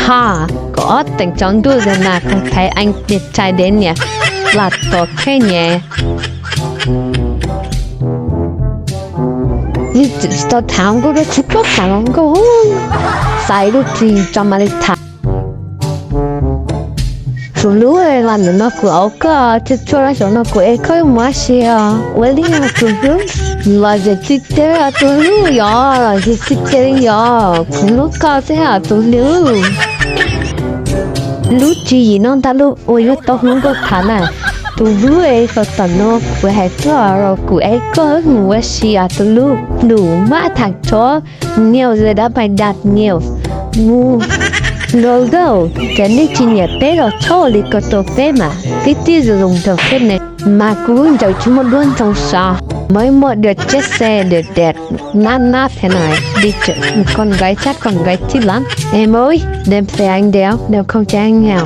Ha, kom ob teem tsaus ntuj ntawd mas kuv thaiv eev niam txhais dev niam lam tom thej niam. Yeej tsis tau tham nkauj dua, tsis paub tham los nkauj, xaiv lub tsis tso mas li tham. Tus hlub, los ntawm no kuv auv koj, txhua txhua los xyov no kuv ev koj mus ua si os. Ua li os tus hlub, los zem txij teb os tus hlub, yog los zem txij teb li yog, kuv hlub koj xwb os tus hlub. Lub tswv yim no ntag lub uas yuav tau hlub nkauj tham na. Tus hlub, es thaum tom no kuv hais koj los kuv ev koj mus ua si os tus hlub. Nws maj tham tso, nhiều rồi đã bày đặt nhiều, ngu, ngơ ngơ, ces nej tsis nyiam peb los txhob ua li ko rau peb mas, peb twb zoo zoo rau peb ne. Mas kuv lub ntsaum tsis muaj duab ntxoo sav, mới mua được chiếc xe đẹp đẹp, nab nab thế này đi chợ, còn gái chắc còn gái thích lắm. Em ơi, đèm xe anh đéo, đèo không cho anh nghèo.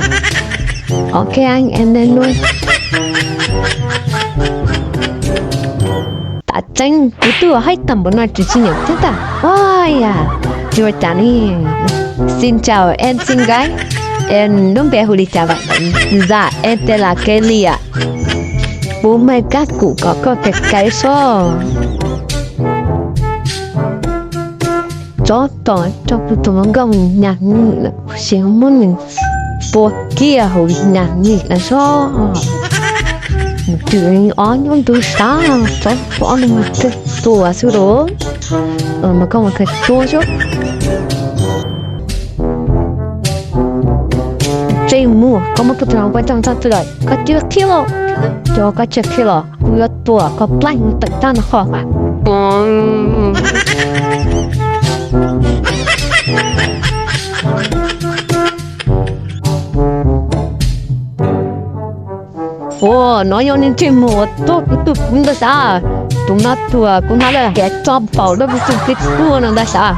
Ok anh, em lên luôn. Tam tseeb kuv twb ua haib tag npaum no tsis tsis nyiam thiab tag. Oj yam, tsis ua cas ne. Xin chào em xinh gái. Em lub npe hu li cas vậy? Dạ em tên là Kelly ạ. Puv meej kab kum kom koj kais kais soj. Tsov tom rau kuv tus hluas nkauj nyag nwm lawm, sis muab nws tua kiag hauv nyag nwm lawm soj. Twm ob hnub ntub sab, tsov ob no mas twb tua xwb los. Mas koj mus kawg tua xwb. Ntsej muag, koj muab kuv tus hluas nkauj coj txog twg lawm? Koj cia li qhib los, cov koj tsis qhib los kuv yuav tua koj plaub hau tawm tag no qhov. Ua no yog niag ntsej muag uas tuaj kuv tus kuv ntawd sav. Tus no tuaj kuv hnov lawm tias tso npaum lub tus pib tuaj no ntag sav.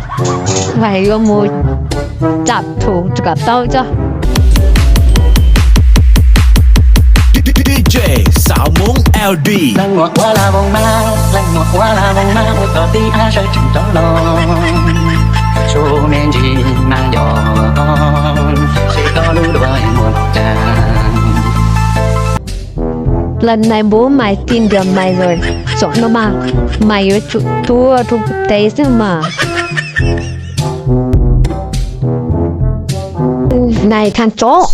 Vas yuav mus tsam thum kom tau tso. DJ Xav Moov L D. Leej muam ua la voos mab, leej muam ua la voos mab, ua tau tib ab sawv tsees rov los. Su me ntsis mas yog, sib tau lub duav muag cas. Lần này bố mày tìm được mày rồi, chọn nó mà mày yuav tsum tua rau kuv tes xwb mas. Nais thas tsov.